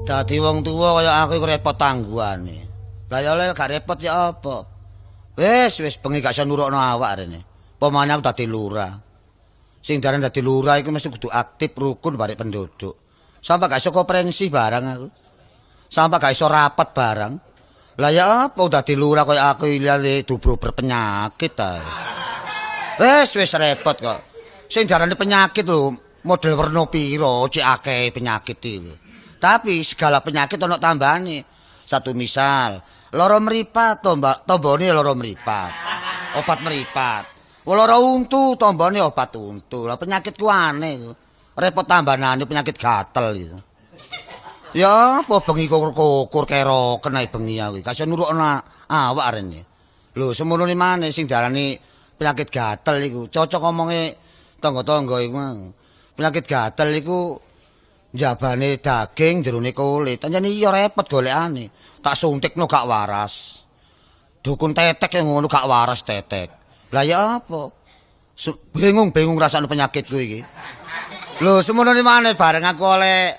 Dadi wong tuwa kaya aku iku repot tangguhane. Lah ya oleh gak repot ya apa? Wis wis bengi gak iso nurukno awak rene. Pemane aku dadi lurah. Sing daran dadi lurah iku mesti kudu aktif rukun barek penduduk. Sampai gak iso konferensi barang aku. Sampai gak iso rapat barang. Lah ya apa dadi lurah kaya aku liyane dubro berpenyakit ta. Wis wis repot kok. Sing darane penyakit lho model werna pira cek akeh penyakit iki. Tapi segala penyakit ana tambahane. Satu misal, lara mripat to, Mbak, tombone lara mripat. Obat mripat. Lara untu tombone obat untu. Lah penyakit ku aneh iku. Repot tambanane penyakit gatel iku. Ya apa bengi kukur keroken ae bengi aku. Gak iso nurukno awak rene. Lho semono maneh sing diarani penyakit gatel iku. Cocok omonge tangga-tangga iku mang. Penyakit gatel iku njabane daging jerone kulit. Anjene iya repot golekane. Tak suntikno gak waras. Dukun tetek yang ngono gak waras tetek. Lah ya apa? Bingung-bingung rasane penyakitku iki. Lho semono maneh bareng aku oleh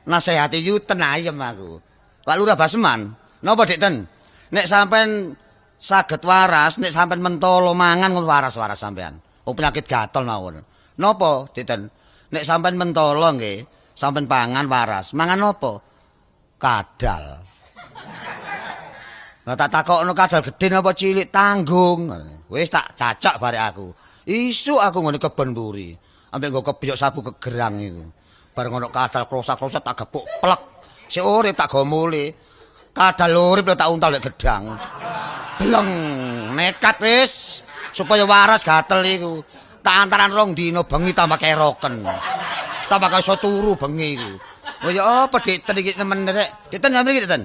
nasehati yuten ayem aku. Pak Lurah Baseman, napa Dik Ten? Nek sampean saged waras, nek sampean mentolo mangan ngono waras-waras sampean. Oh penyakit gatel mawon. Napa Dik Ten? Nek sampean mentolo nggih, sampean pangan waras. Mangan apa? Kadal. Lah tak takokno kadal gedhe napa cilik tanggung. Wis tak cacak barek aku. Isuk aku ngene kebon mburi. Ambek nggo kebiyok sabu kegerang iku. Bareng ono kadal krosak-krosak tak gepuk plek. Sik urip tak gomule. Kadal urip lho tak untal lek gedang. Bleng, nekat wis supaya waras gatel iku. Tak antaran rong dina bengi tambah keroken. Tambah gak iso turu bengi iku. Oh ya apa Dik Ten iki nemen rek. Dik Ten sampeyan iki Dik Ten.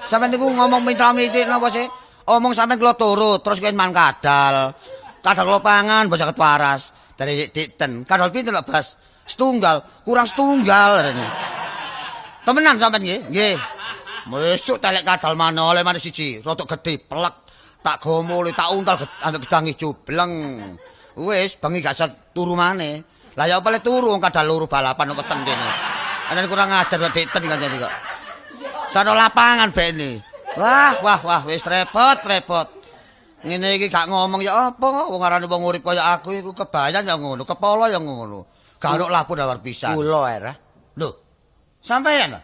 Sampeyan niku ngomong minta-minta napa sih? Omong sampeyan kula turut terus kowe man kadal. Kadal kula pangan mbok saged waras. Dari Dik Ten. Kadal pinten lho Bas? Setunggal, kurang setunggal rene. Temenan sampean nggih? Nggih. Mesuk telek kadal mana oleh mana siji, rodok gedhe plek. Tak gomole, tak untal ambek gedang ijo bleng. Wis bengi gak iso turu maneh. Lah ya apa le turu wong kadal loro balapan kok weteng kene. Anane kurang ajar kok Dik Ten kancane kok. Sono lapangan bene. Wah, wah, wah wis repot, repot. Ngene iki gak ngomong ya apa wong arane wong urip kaya aku iku kebayan ya ngono, kepala ya ngono. Gak ono lapo dawar pisan. Kula era. Lho. Sampeyan lho.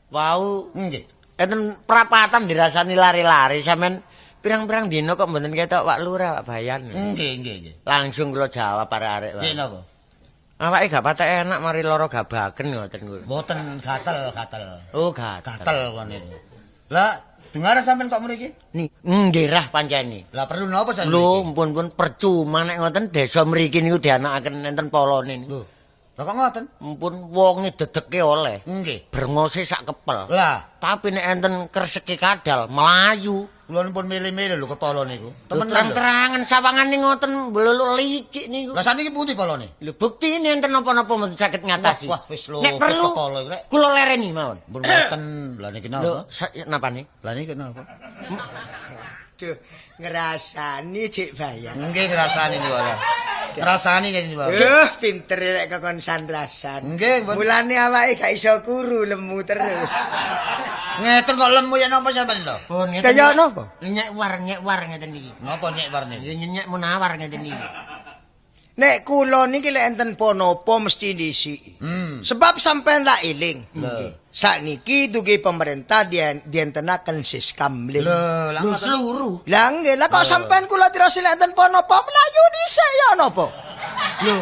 Wau. Nggih. Enten prapatan dirasani lari-lari sampean pirang-pirang dina kok mboten ketok Pak Lurah, Pak Bayan. Nggih, nggih, nggih. Langsung kula jawab arek-arek. Nggih napa? Awake gak patek enak mari lara gabaken ngoten kuwi. Mboten gatel, gatel. Oh, gatel. Gatel kok niku. Lah, dengar sampean kok mriki? Nggih rah pancene. Lah perlu napa sampean? Lho, ampun-pun percuma nek ngoten desa mriki niku dianakaken enten polone niku. Lho. Lah kok ngoten? Ampun wonge dedeke oleh. Nggih. Brengose sak kepel. Lah, tapi nek enten kreseke kadal melayu. Kula pun milih-milih lho kepala niku. Temen terang-terangan sawangane ngoten bluluk licik niku. Lah saniki pundi polone? Lho buktine enten napa-napa mboten saged ngatasi. Wah, wah wis lho kepala iku rek. Kula lereni mawon. Mbun mboten. Lah niki napa? Lho napane? Lah niki napa? Duh, ngrasani Dik Bayan. Nggih ngrasani niku wae. Ngrasani ngene niku. Duh, pinter rek kokon sandrasan. Nggih, mulane awake gak iso kuru lemu terus. Ngeten kok lemu ya napa sampean lho? Oh, ngeten. Kaya napa? Nyek war ngeten iki. Napa nyek war niki? Nyek munawar ngeten iki. Nek kula niki lek enten ponopo mesti ndisiki. Sebab sampean lak eling. Sakniki dugi pemerintah dientenaken siskamling. Lho, lho seluruh. Lah nggih, lah kok sampean kula tirose lek enten ponopo mlayu dhisik ya napa? Lho.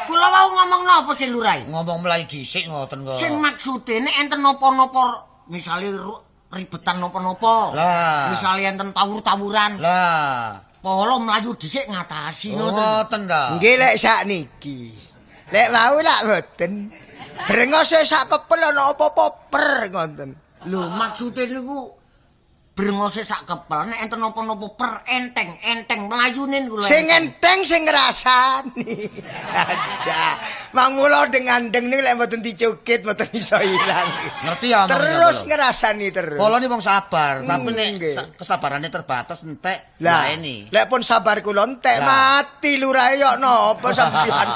Kula wau ngomong napa sih lurae? Ngomong mlayu dhisik ngoten kok. Sing maksude nek enten napa-napa misale ribetan napa-napa. Lah. Misale enten tawur-tawuran. Lah, Polo mlayu dhisik ngatasi ngoten. Ngoten ta. Nggih lek sakniki. Lek wau lak mboten. Brengose sak kepel ana apa-apa per ngoten. Lho maksude niku brengose sak kepel nek enten napa-napa per enteng-enteng mlayune niku lho. Sing enteng sing ngrasani. Ada. Mangmula dengandeng niku lek mboten dicukit mboten iso ilang. Ngerti ya omong Terus ngrasani terus. Polo ni wong sabar, tapi nek kesabarane terbatas entek Lah ini. Lek pun sabar kula entek mati lurahe yo napa sampeyan.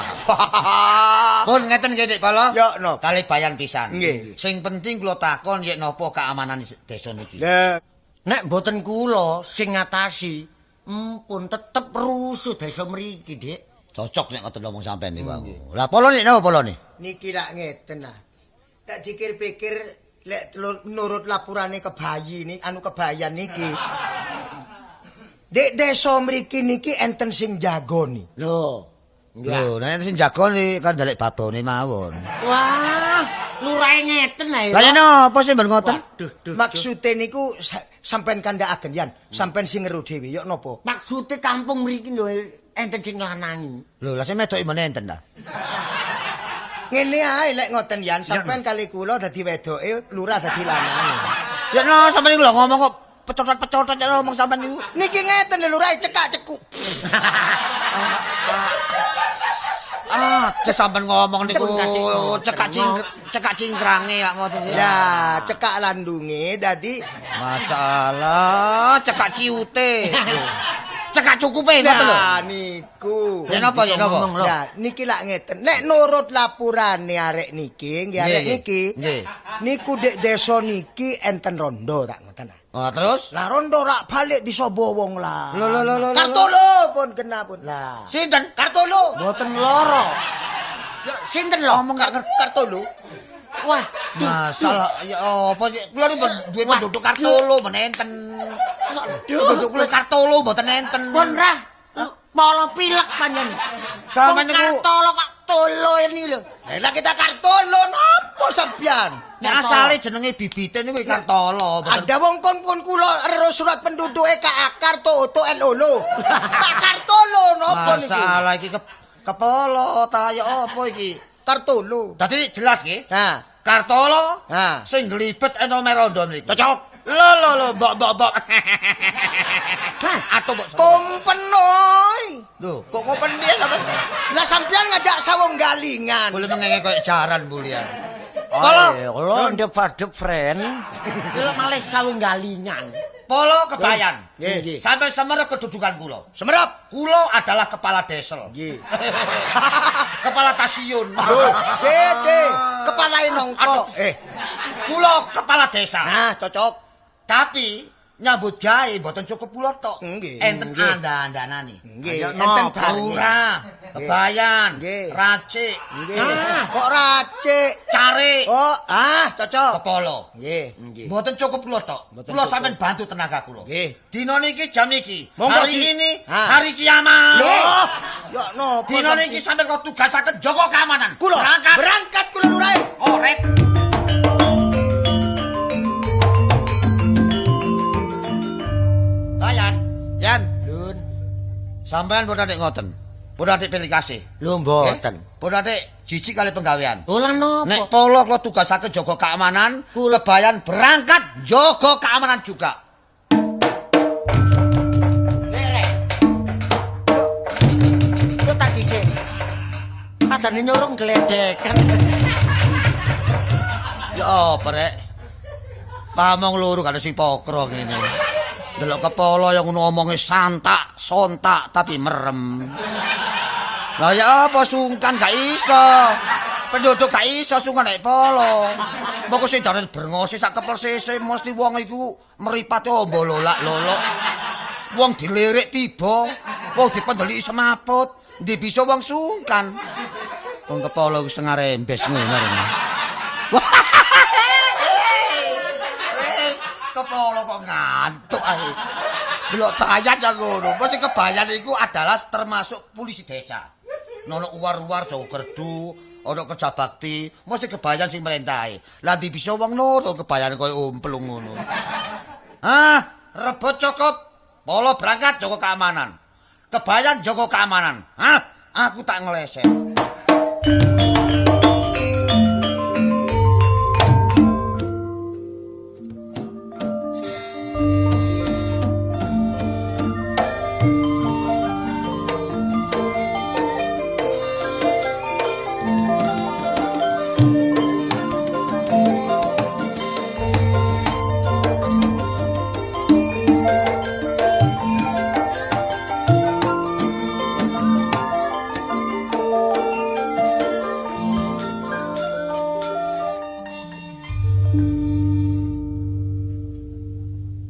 Pun ngeten nggih Dik Polo. Yo napa? Kali bayan pisan. Sing penting kula takon yek napa keamanan desa niki. Lah nek mboten kula sing ngatasi, pun tetep rusuh desa mriki, Dik. Cocok nek ngoten ngomong sampean niku aku. Lah Polo nek napa Polo nih? Niki lak ngeten ah. Tak dikir-pikir lek nurut lapurane kebayi ni anu kebayan niki. Dek desa mriki niki enten sing jagoni. Lho. Lho, nek enten sing jagoni kan ndelek babone mawon. Wah, lurahe ngeten ae. Lah napa sih mboten ngoten? Maksude niku sampean kandhakaken Yan, sampean sing ngeru dhewe yo napa? Maksude kampung mriki lho enten sing nglanangi. Lho, lah sing medoki meneh enten ta? Ngene ae lek ngoten Yan, sampean kali kula dadi wedoke, lurah dadi lanange. Ya no, sampean niku lho ngomong kok pecotot-pecotot ya ngomong sampean niku. Niki ngeten lho lurah cekak cekuk. Ah, sampean ngomong niku cekak cingkrange lak ngoten sih. Lah, cekak landunge dadi masalah cekak ciute. Cekak cukupe ngoten lho. Lah niku. Ya napa ya napa? Lah niki lak ngeten. Nek nurut lapurane arek niki, nggih arek niki. Nggih. Niku dek desa niki enten rondo tak ngoten. Ah terus? Lah rondo rak balik disobo wong lah. Lho lho lho. Kartolo pun kena pun. Lah. Sinten? Kartolo. Mboten loro. Sinten lho? Ngomong gak Kartolo. Wah, masalah ya apa sih? Kula niku duwe penduduk Kartolo mboten enten. Penduduk kula Kartolo mboten enten. Pun rah. Polo pilek panjenengan. Sampeyan niku Kartolo kok tolo ini lho. Lah kita Kartolo napa sampeyan? Nek asale jenenge bibite niku Kartolo. Ada wong kon pun kula ero surat penduduke K Karto Oto L O L. Kak Kartolo napa niku? Masalah iki kepolo ta ya apa iki? Kartolo. Dadi jelas nggih. Ha. Kartolo ha sing nglibet ento merondo mriku. Cocok. Lho lho lho mbok mbok mbok. Atau mbok kompenoy. Lho, kok kompen piye sampean? Lah sampean ngajak sawung galingan. Boleh mengenge koyo jaran bulian. Polo, lho ndep-ndep friend. Lho malih sawung galingan. Polo kebayan. Nggih. Sampai semerep kedudukan kula. Semerep. Kula adalah kepala desel. Nggih. Kepala tasiun. Lho, nggih, kepala nongko. Kula kepala desa. Nah, cocok. Tapi nyambut gawe mboten cukup kula tok. Enten anda-andanane. Nggih, enten lurah, kebayan, racik. Nggih. Kok racik? Carik. Oh, ah, cocok. Kepala. Nggih. Mboten cukup kula tok. Kula sampean bantu tenaga kula. Nggih. Dina niki jam niki, Monggo hari ini, hari kiamat. Lho, ya napa? Dina niki sampean kok tugasaken jaga keamanan. Kula berangkat. Berangkat kula lurahe. Oret. Yan, Lun. Sampean pun adik ngoten. Pun adik pilih kasih. Lho mboten. Pun adik jijik kali penggawean. Oh lah napa? Nek polo kula tugasaken jaga keamanan, kebayan berangkat jaga keamanan juga. Nek. Yo tak dhisik. Padane nyurung gledekan. Ya apa rek? Pamong loro karo si pokro ngene. Delok kepala yang ngono omonge santak, sontak tapi merem. Lah ya apa sungkan gak iso. Penduduk gak iso sungkan nek polo. Moko sing darane brengose sak kepel sese mesti wong iku mripate ombo lolak-lolok. Wong dilirik tiba, wong dipendeliki semaput, ndi bisa wong sungkan. Wong kepala iku setengah rembes ngono rene. Wis kepala kok ngantuk ae. Delok bayan ya ngono. Kok sing kebayan iku adalah termasuk polisi desa. Nono uwar-uwar jaga gerdu, Ana kerja bakti, mesti kebayan sing merintahi. Lah ndi bisa wong loro kebayan koyo umplung ngono. Ah, rebut cukup. Polo berangkat jaga keamanan. Kebayan jaga keamanan. Hah, aku tak ngeleset.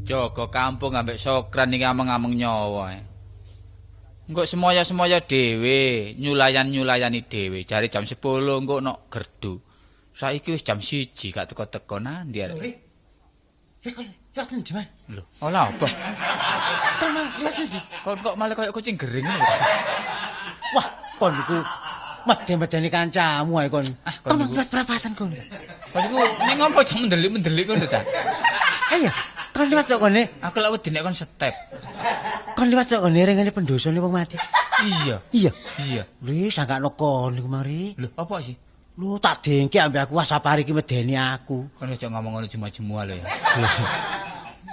Jaga kampung ambek Sokran iki ameng-ameng nyawa. Engko semoyo-semoyo dhewe, nyulayan-nyulayani dhewe. Jare jam 10 engko nok gerdu. Saiki wis jam 1 gak teko-teko nandi arek. Lho, kon liwat endi, Mas? Lho, ora apa? Kon liwat endi? Kon kok malah koyo kucing gering ngono. Wah, kon iku medhe-medeni kancamu ae kon. Kon liwat perapatan kon. Kon iku ning ngopo aja mendelik-mendelik ngono ta? Ayo. Kon liwat kok kone. Aku lak wedi nek kon step. Kon liwat kok kone rengene pendosone wong mati. Iya. Iya. Iya. Wis sangkakno kon iku mari. Lho, apa sih? Lho tak dengke ambek aku wah sapari iki medeni aku. Kon aja ngomong ngono jemu-jemu lho ya.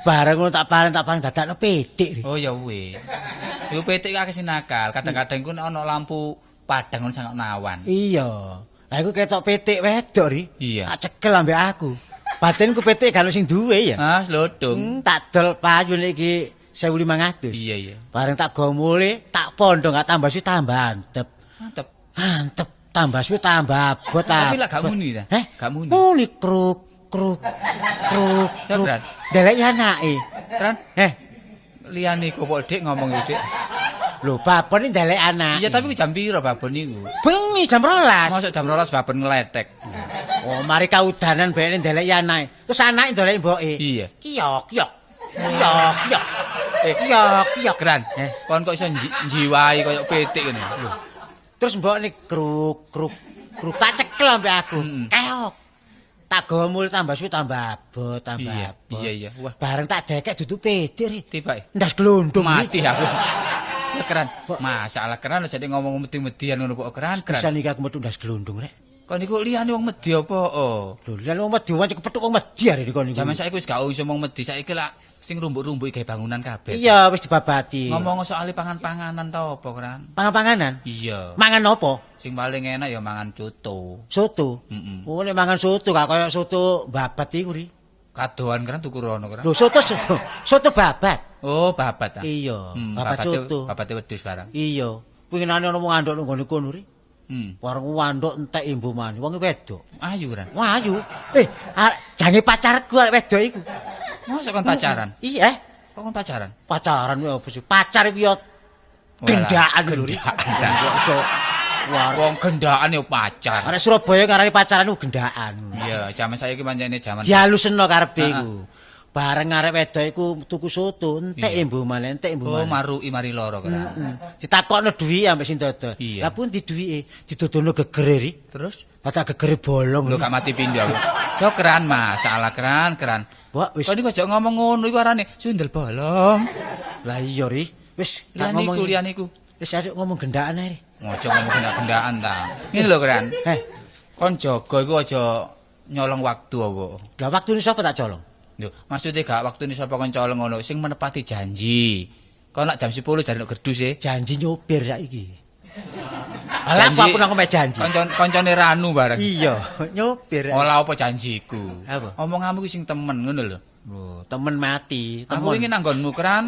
Bareng ngono tak paring dadakno pitik. Oh ya wis. Iku pitik akeh sing nakal. Kadang-kadang iku nek ana lampu padang ngono sangkakno awan. Iya. Lah iku ketok pitik wedok ri. Iya. Tak cekel ambek aku. Batinku pitik gak ono sing duwe ya. Ah, slodong. Tak dol payu iki 1500. Iya, iya. Bareng tak go mule, tak pondho gak tambah suwi tambah antep. Antep. Antep, tambah suwi tambah abot. Tapi lak gak muni ta? Eh, gak muni. Muni kruk kruk kruk. Kruk. Deleki anake. Tran. Eh, liyane iku kok Dik ngomong iku, Dik. Lho, babon iki ndelek anake. Iya, tapi ku jam piro babon niku? Bengi jam 12. Mosok jam 12 babon ngletek. Oh, mari kaudanan bene ndeleki anake. Terus anake ndeleki mboke. Iya. Kiyok, kiyok. Kiyok, kiyok. Kiyok, kiyok. Kran. Kon kok iso njiwai koyo pitik ngene. Lho. Terus mbokne kruk kruk kruk tak cekel ambek aku. Keok. Tak gawa mule tambah suwi tambah abot, tambah abot. Iya, iya. Wah, bareng tak dekek dudu pitik ri. Tibake. Ndas glondong mati aku. Keran. Masalah keran jadi ngomong medi-median ngono kok keran. Bisa niki aku metu ndas glondong rek. Kon niku liyane wong medi apa? Lho, liyane wong medi wong kepethuk wong medi arek kon niku. Jaman saiki wis gak iso wong medi, saiki lak sing rumbuk-rumbuk gawe bangunan kabeh. Iya, wis dibabati. Ngomong soal pangan-panganan ta apa, Kran? Pangan-panganan? Iya. Mangan apa? Sing paling enak ya mangan coto. Soto? Heeh. Oh, nek mangan soto gak kaya soto babat iku ri. Kadoan Kran tuku rono, Kran. Lho, soto babat. Oh, babat ta. Iya, babat soto. Babate wedhus barang. Iya. Pinginane ana wong andhok nang nggone kono ri. Warung wandok entek imbu mani. Wong wedok. Ayu Kran. Wah, ayu. Jange pacarku arek wedok iku. Mosok kon pacaran? Iya. Kok kon pacaran? Pacaran kuwi apa sih? Pacar iku ya gendaan lho. Gendaan. Kok iso wong gendaan ya pacar. Arek Surabaya ngarani pacaran iku gendaan. Iya, jaman saiki pancene jaman dialuseno karepe iku. Bareng arek wedok iku tuku soto, entek imbu maneh, entek imbu maneh. Oh, maruki mari loro Kran. Ditakokno duwike ambek sing dodol. Lah pundi duwike? Didodono gegere ri. Terus? Lah tak gegere bolong. Lho gak mati pindho aku. Yo Kran, masalah Kran, Kran. Mbok wis. Kok niku aja ngomong ngono iku arane sundel bolong. Lah iya ri, wis tak ngomong liyane iku. Wis arek ngomong gendaan ae ri. Aja ngomong gendaan ta. Ngene lho Kran. Heh. Kon jaga iku aja nyolong waktu apa. Lah waktune sapa tak colong? Lho, maksudnya gak waktune sapa kon colong ngono, sing menepati janji. Kon lak jam 10 jare nek gerdu sih. Janji nyopir saiki. Lah aku nang omahe janji. Kancane Ranu bareng. Iya, nyopir. Ora apa janjiku. Apa? Omonganmu ku sing temen ngono lho. Lho, temen mati, temen. Aku wingi nang nggonmu Kran.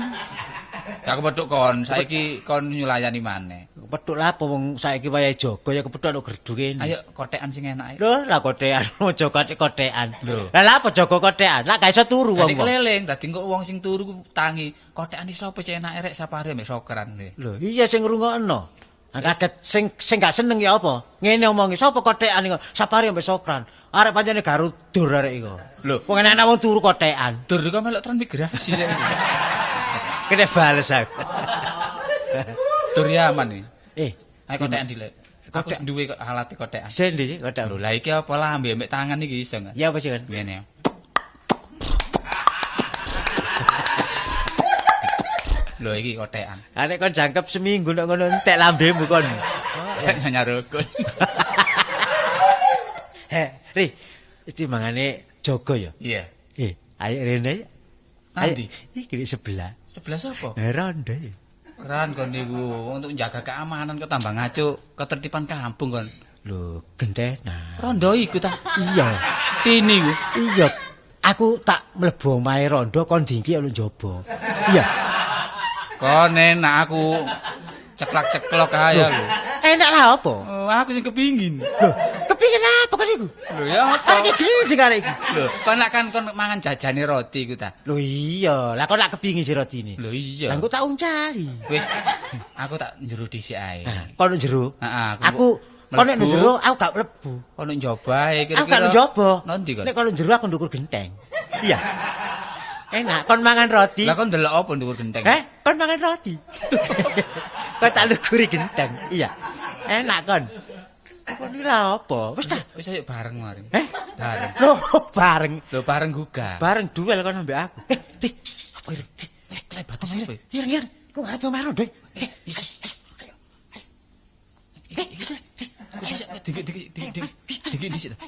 Gak kepethuk kon, saiki kon nyulayani maneh. Kepethuk lha apa wong saiki wayahe jaga ya kepethuk nek gerdu kene. Ayo kotekan sing enak ae. Lho, lah kotekan aja kotekan. Lho. Lah lha apa jaga kotekan? Lah gak iso turu wong. Dadi keliling, dadi engko wong sing turu ku tangi. Kotekan iso apa cek enake rek sapare mek Sokran. Lho, iya sing ngrungokno. Lah kaget sing gak seneng ya apa? Ngene omongi, sapa kotekan iku? Sapare ambek Sokran. Arek pancene garudur arek iku. Lho, wong enak wong turu kotekan. Dur kok melok transmigrasi. Kene bales aku. Dur Yaman iki. Eh, ayo kotekan dilek. Aku duwe kok alat kotekan. Sing ndi kotek? Lho, lah iki apa lambe mbek tangan iki iso enggak? Ya apa sih kan? Ngene. Lho iki kotekan. Nek kon jangkep seminggu nek ngono entek lambemu kon. Nyarukun. He, Ri, timbangane jaga ya? Iya. Ayo rene. Nanti? Iki di sebelah. Sebelah sapa? Rondo. Keren kon niku untuk menjaga keamanan kok tambah ngaco ketertiban kampung kon. Lho, gentenan. Rondo iku ta? Iya. Tini ku. Iya. Aku tak mlebu omahe rondo kon dingki lho njaba. Iya. Kon enak aku ceklak-ceklok ae lho. Enak lah apa? Oh, aku sing kepingin. Lho, kepingin apa kon iku? Lho ya apa? Arek iki gendeng arek iki. Lho, kon lak kan kon mangan jajane roti iku ta? Lho iya, lah kon lak kepingin si rotine. Lho iya. Lah engko tak uncali. Wis, aku tak njero dhisik ae. Kon njero? Heeh, aku kon nek njero aku gak mlebu. Kon nek njaba ae kira-kira. Aku gak njaba. Nanti kon. Nek kon njero aku ndukur genteng. Iya. Enak, kon mangan roti. Lah kon ndelok apa ndukur genteng? Heh, kon mangan roti. Kon tak luguri genteng. Iya. Enak kon. Kon iki lha apa? Wis ta? Wis ayo bareng mari. Eh? Bareng. Lho, bareng. Lho bareng gugah. Bareng duel kon ambek aku. Eh, apa iki? Klebate sapa? Ireng-ireng. Lu arep omahe rondo. Eh, ayo. Eh, dikit dhisik ta.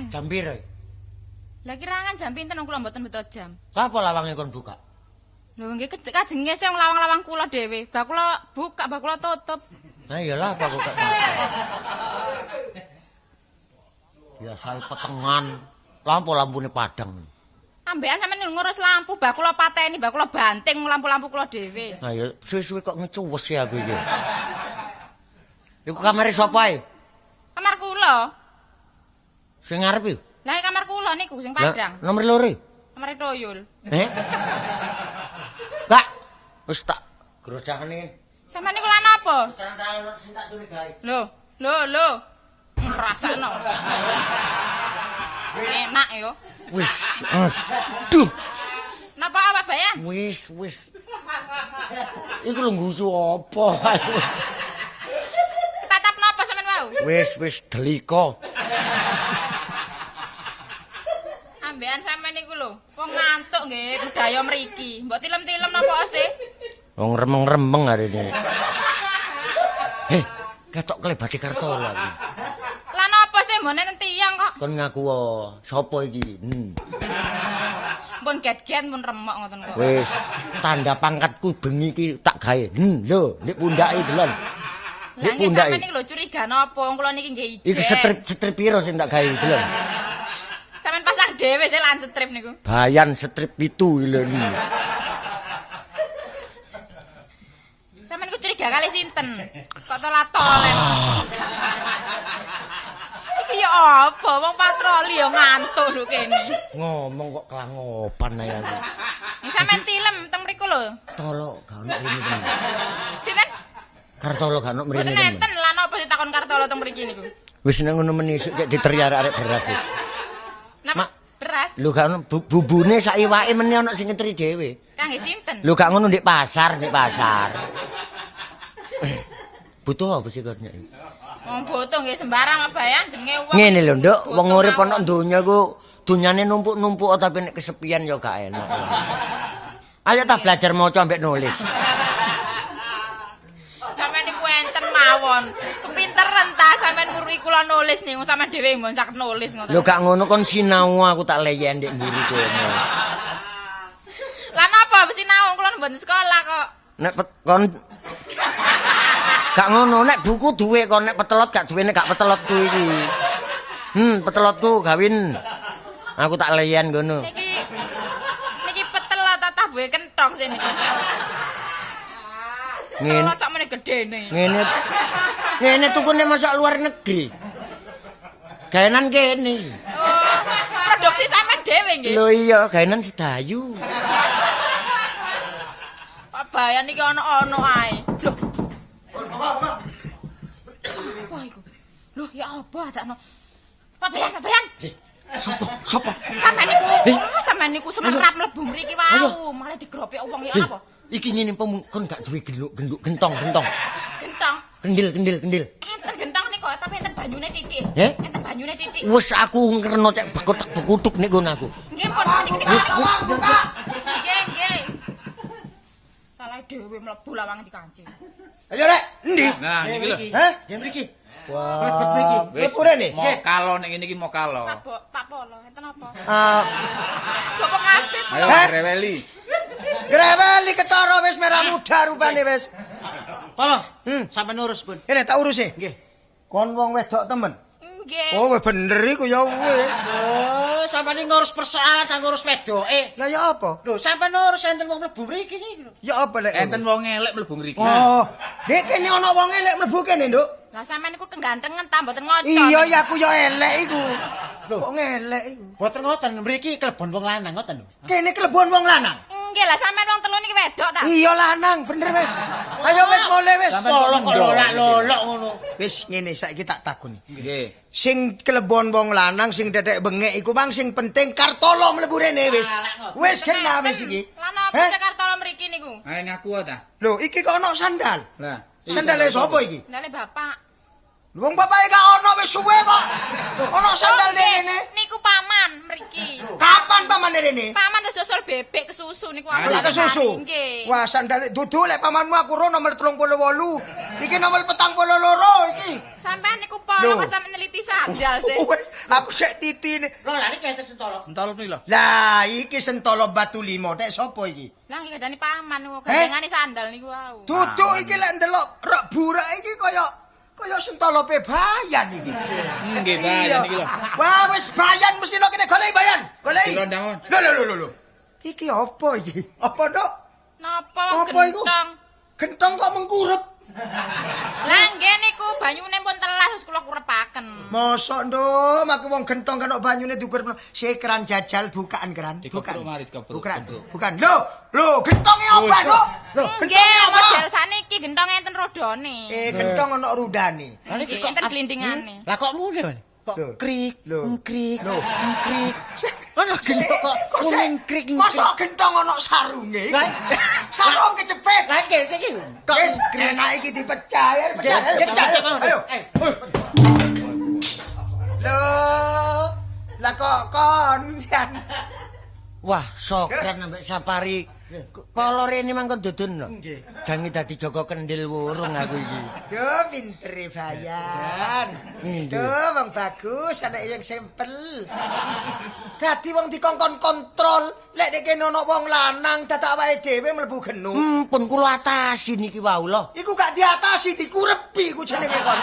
Jam piro? Lah kirangan jam pinten kula mboten beto jam. Sapa lawange kon buka? Lho nggih kajenge sing lawang-lawang kula dhewe. Bak kula buka, bak kula tutup. Nah iyalah apa kok. Biasa petengan, lampu-lampune padang. Ambekan sampeyan ngurus lampu, bak kula pateni, bak kula banting lampu-lampu kula dhewe. Nah ya suwe-suwe kok ngecuwes ya aku iki. Iku kamare sapa ae? Kamar kula. Sing ngarep iku? Lah kamar kula niku sing padang. Nomor loro. Kamare toyol. Eh? Kak, wis tak grodakane. Sampeyan niku lan apa? Terang-terang sing tak curigai. Lho, lho, lho. Ngrasakno. Enak yo. Wis, aduh. Napa apa Bayan? Wis, wis. Iku lho nggusu apa? Ketatap napa sampeyan wau? Wis, wis deliko. Ambekan sampean niku lho, wong ngantuk nggih budaya mriki. Mbok tilem-tilem napa sih? Wong remeng-remeng hari ini. Heh, ketok klebate Kartolo iki. Lah napa sih mbok enten tiyang kok? Kon ngaku sapa iki? Pun get-get pun remok ngoten kok. Wis, tanda pangkatku bengi iki tak gawe. Lho, nek pundake delon. Lah nggih sampean niku lho curiga napa? Wong kula niki nggih ijen. Iki strip piro sing tak gawe delon? Sampeyan pasang dhewe sih lan strip niku. Bayan strip 7 lho iki. Sampeyan ku curiga kali sinten? Kok tola-tolen. Iki ya apa? Wong patroli ya ngantuk lho kene. Ngomong kok kelangopan ae aku. Nek sampeyan tilem teng mriku lho. Tolo gak ono mrene temen. Sinten? Kartolo gak ono mrene. Mboten enten lan apa ditakon Kartolo teng mriki niku. Wis nang ngono meni isuk cek diteri arek-arek beras iki. Napa? Beras. Lho gak ono bubune sak iwake meni ono sing ngeteri dhewe. Kangge sinten? Lho gak ngono ndek pasar, ndek pasar. Butuh apa sih kok nek? Wong butuh nggih sembarang Bayan jenenge wong. Ngene lho, Nduk, wong urip ana donya iku dunyane numpuk-numpuk tapi nek kesepian ya gak enak. Ayo ta belajar maca ambek nulis. Sampeyan niku enten mawon. Kepinteren ta sampeyan muruki kula nulis niku sampeyan dhewe mbon saged nulis ngoten. Lho gak ngono kon sinau aku tak leyen ndek mburi kono. Lah napa sinau kula mboten sekolah kok. Nek kon gak ngono nek buku duwe kon nek petelot gak duwe nek gak petelotku iki. Petelotku gawin. Aku tak leyen ngono. Niki niki petelot ta tabuhe kenthong sing niki. Ngene sak mene gedene. Ngene. Ngene tukune masak luar negeri. Gaenan kene. Oh, produksi sampean dhewe nggih. Lho iya, gaenan Sedayu. Pak Bayan iki ana-ana ae. Lho. Apa iku? Lho, ya apa adakno? Pak Bayan, Pak Bayan. Sopo? Sopo? Sampeyan niku semerap mlebu mriki wau, malah digropek wong ya apa? Iki ngene kon gak duwe genduk-genduk gentong-gentong. Gentong. Kendil-kendil. Enten gentong niku tapi enten banyune titik. Enten banyune titik. Wis aku ngerno cek bekotek bekutuk nek kono aku. Nggih pun niki niki. Nggih, nggih. Salah dhewe mlebu lawang dikanci. Ayo rek, endi? Nah, niki lho. Hah? Nggih mriki. Wah, mlebu rene. Mau kalo nek ngene iki mau kalo. Pak Polo, enten apa? Ah. Bapak kabeh. Ayo greweli. Greweli ketara wis merah muda rupane wis. Polo, sampeyan urus, Bun. Kene tak urus e. Nggih. Kon wong wedok temen. Nggih. Oh, bener iku ya wis. Oh, sampeyan ngurus persoalan ta ngurus wedoke. Lah ya apa? Lho, sampeyan ngurus enten wong mlebu mriki niki lho. Ya apa lek? Enten wong elek mlebu mriki. Oh, nek kene ana wong elek mlebu kene, Nduk. Lah sampeyan niku kegantengen ta mboten ngoco. Iya, ya aku ya elek iku. Lho, kok ngelek iku? Mboten ngoten, mriki klebon wong lanang ngoten lho. Kene klebon wong lanang. Nggih lah sampeyan wong telu niki wedok ta? Iya lanang, bener wis. Ayo wis mulih wis. Tolong kok lolak-lolok ngono. Wis ngene saiki tak takoni. Nggih. Sing klebon wong lanang sing tetek bengek iku bang sing penting Kartolo mlebu rene wis. Wis kena wis iki. Lah napa sing Kartolo mriki niku? Ayo ngaku ta. Lho, iki kok ana sandal. Lah, sandale sapa iki? Sandale bapak. Wong bapake gak ono wis suwe kok. Ono sandal rene. Niku paman mriki. Kapan paman rene? Paman wis dosol bebek kesusu niku aku. Lek kesusu. Nggih. Wah, sandale dudu lek pamanmu aku ro nomor 38. Iki nomor 42 iki. Sampeyan niku polo kok sampe neliti sandal sih. Aku sik titine. Lho, lha iki enten sentolo. Sentolo piye lho? Lah, iki sentolo batu limo tek sapa iki? Lah iki kadane paman niku gandengane sandal niku wau. Dudu iki lek ndelok rok burak iki kaya kaya sentolope Bayan iki. Nggih, Bayan iki lho. Wah, wis Bayan mesti kene goleki Bayan. Goleki. Lho lho lho lho. Iki apa iki? Apa, Nduk? Napa gentong? Gentong kok mengkurep. Lah nggih niku banyune pun telas terus kula kurepaken. Mosok, Nduk, aku wong gentong kena banyune dikurepno. Sekran jajal bukaan keran. Bukaan. Bukaan. Bukan. Lho, lho gentonge apa, Nduk? Lho, gentonge apa? Model saniki gentong enten rodone. Gentong ana rudane. Lah niki kok enten glindingane. Lah kok mune, Mas? Kok krik, krik, krik. Ana gentong kok kuning krik. Mosok gentong ana sarunge iku. Sarung kecepet. Lah iki sing iki. Kok wis enak iki dipecah, ya, pecah, pecah. Ayo. Lho, lah kok kon yan. Wah, sokren ambek Sapari. Polo rene mangkon dudun lho. Jange dadi jaga kendil wurung aku iki. Duh, pintere Bayan. Duh, wong bagus, anak yang simpel. Dadi wong dikongkon kontrol, lek nek kene ana wong lanang dadak awake dhewe mlebu genuk. Pun kula atasi niki wau lho. Iku gak diatasi, dikurepi iku jenenge kon.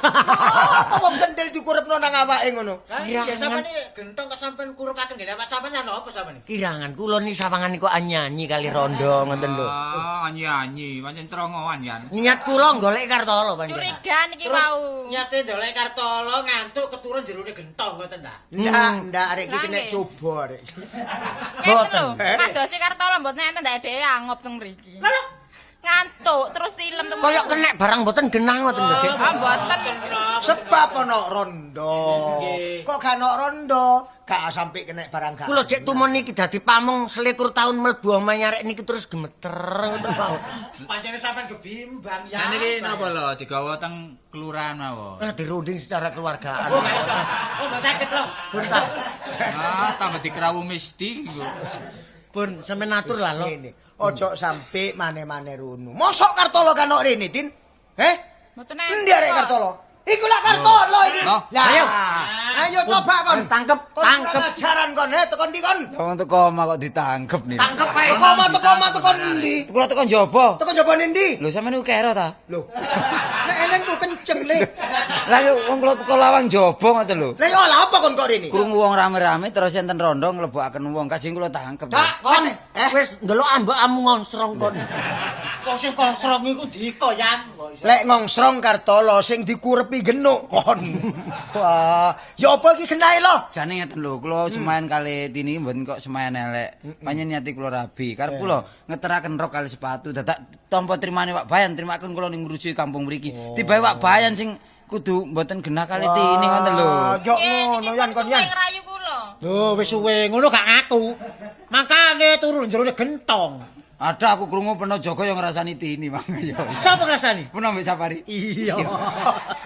Apa wong kendil dikurepno nang awake ngono? Lah sampeyan iki gentong kok sampeyan kurepaken ngene apa sampeyan lan apa sampeyan? Kirangan kula niki sawangan niku nyanyi kali rondo ngoten lho. Ah, nyanyi, pancen cerongoan kan. Niat kula golek Kartolo pancen. Curiga niki wau. Niate golek Kartolo ngantuk keturun jerone gentong ngoten ta? Ndak, ndak arek iki kena coba arek. Mboten. Padose Kartolo mboten enten ndak dhek angop teng mriki. Lha ngantuk terus tilem teng. Kaya kenek barang mboten genah ngoten lho, Dik. Ah, mboten. Sebab ana rondo. Kok gak ana rondo? Gak sampe kenek barang gak. Kula cek tumon niki dadi pamong 21 tahun mlebu omahe arek niki terus gemeter ngoten Pak. Pancene sampean gebimbang ya. Lah niki napa lho digawa teng kelurahan mawon. Nah dirunding secara keluargaan. Oh gak iso. Oh gak saged lho. Ah, tambah dikrawu mesti iku. Pun sampean atur lah lho. Ngene, ojo sampe mane-mane runu. Mosok Kartolo kan nok rene, Tin? Heh? Mboten enten. Endi arek Kartolo? Iku lah Kartolo iki. Lah ayo. Ayo coba kon tangkep, tangkep ajaran kon, he tekan ndi kon? Wong teko omah kok ditangkep nih. Tangkep ae. Teko omah, teko omah teko ndi? Kula teko njaba. Teko njaba ndi? Lho sampeyan niku kero ta? Lho. Nek eleng ku kenceng le. Lah yo wong kula teko lawang njaba ngoten lho. Lah yo lha apa kon kok rene? Krungu wong rame-rame terus enten rondo nglebokaken wong, kajeng kula tangkep. Kak, kon wis ndelok ambekmu ngonsrong kon. Wong sing konsrong iku diko yan. Lek ngongsrong Kartolo sing dikurepi genuk kon. Wah, Ya apa iki genahe lho? Jane ngeten lho, kula semayan kali Tini mboten kok semayan elek. Pancen niati kula rabi. Karep kula ngeteraken rok kali sepatu. Dadak tampa trimane Pak Bayan, trimaken kula ning ngurusi kampung mriki. Tibae Pak Bayan sing kudu mboten genah kali Tini ngoten lho. Yo ngono yan kon yan. Ngrayu kula. Lho wis suwe ngono gak ngaku. Makane turu jerone gentong. Ada aku krungu peno jaga yang ngrasani Tini Mang ya. Sapa ngrasani? Peno mbek Safari. Iya.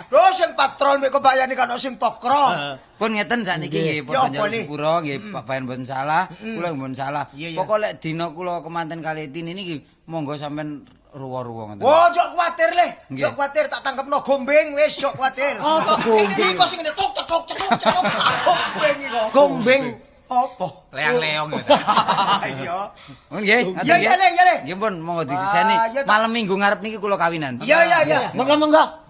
Lho sing patrol mek kebayane kan sing pokro. Pun ngeten sakniki nggih Ya padha apa, njaluk Le? sepuro nggih Pak Bayan mboten salah, kula mboten salah. Iya, iya. Pokok lek dina kula kemanten kali Tini niki monggo sampean ruwa-ruwa ngoten. Wah, jok kuwatir le. Nggih. Jok kuwatir tak tangkepno gombeng wis jok kuwatir. Apa gombeng? Iku sing ngene tuk cetuk cetuk cetuk tak gombeng iku. Gombeng. Apa? Leang-leong ya. Iya. Oh nggih, Iya, iya, Le, iya, Le. Nggih pun monggo disiseni. Wah, iya, tak- Malam Minggu ngarep niki kula kawinan. Iya iya iya. Monggo monggo.